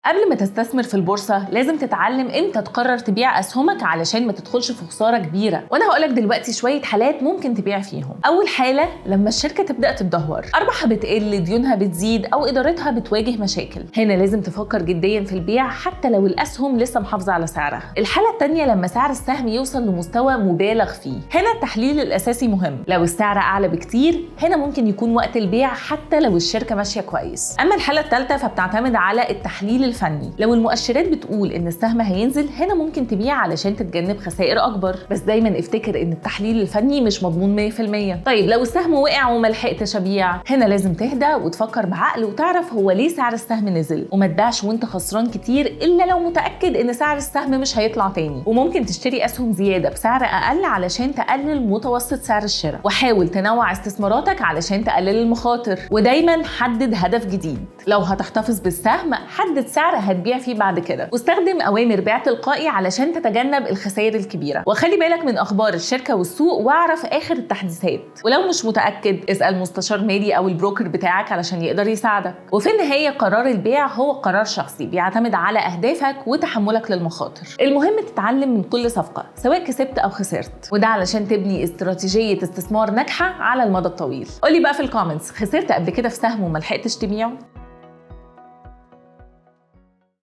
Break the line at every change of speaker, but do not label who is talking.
قبل ما تستثمر في البورصة لازم تتعلم امتى تقرر تبيع أسهمك علشان ما تدخلش في خسارة كبيرة، وأنا هقولك دلوقتي شوية حالات ممكن تبيع فيهم. أول حالة لما الشركة تبدأ تتدهور، أرباحها بتقل، ديونها بتزيد، أو إدارتها بتواجه مشاكل. هنا لازم تفكر جديا في البيع حتى لو الأسهم لسه محافظة على سعرها. الحالة الثانية لما سعر السهم يوصل لمستوى مبالغ فيه، هنا التحليل الأساسي مهم. لو السعر أعلى بكتير هنا ممكن يكون وقت البيع حتى لو الشركة ماشية كويس. أما الحالة الثالثة فبتعتمد على التحليل الفني، لو المؤشرات بتقول ان السهم هينزل هنا ممكن تبيع علشان تتجنب خسائر اكبر، بس دايما افتكر ان التحليل الفني مش مضمون 100%. طيب لو السهم وقع وما لحقتش ابيع، هنا لازم تهدى وتفكر بعقل وتعرف هو ليه سعر السهم نزل، وما تبيعش وانت خسران كتير الا لو متاكد ان سعر السهم مش هيطلع تاني. وممكن تشتري اسهم زيادة بسعر اقل علشان تقلل متوسط سعر الشراء، وحاول تنوع استثماراتك علشان تقلل المخاطر. ودايما حدد هدف جديد، لو هتحتفظ بالسهم حدد سعر هتبيع فيه بعد كده، واستخدم اوامر بيع تلقائي علشان تتجنب الخسائر الكبيرة. وخلي بالك من اخبار الشركة والسوق واعرف اخر التحديثات، ولو مش متاكد اسال مستشار مالي او ال broker بتاعك علشان يقدر يساعدك. وفي النهاية قرار البيع هو قرار شخصي بيعتمد على اهدافك وتحملك للمخاطر. المهم تتعلم من كل صفقة سواء كسبت او خسرت، وده علشان تبني استراتيجية استثمار ناجحة على المدى الطويل. قولي بقى في ال comments، خسرت قبل كده في سهم وما لحقتش تبيعه؟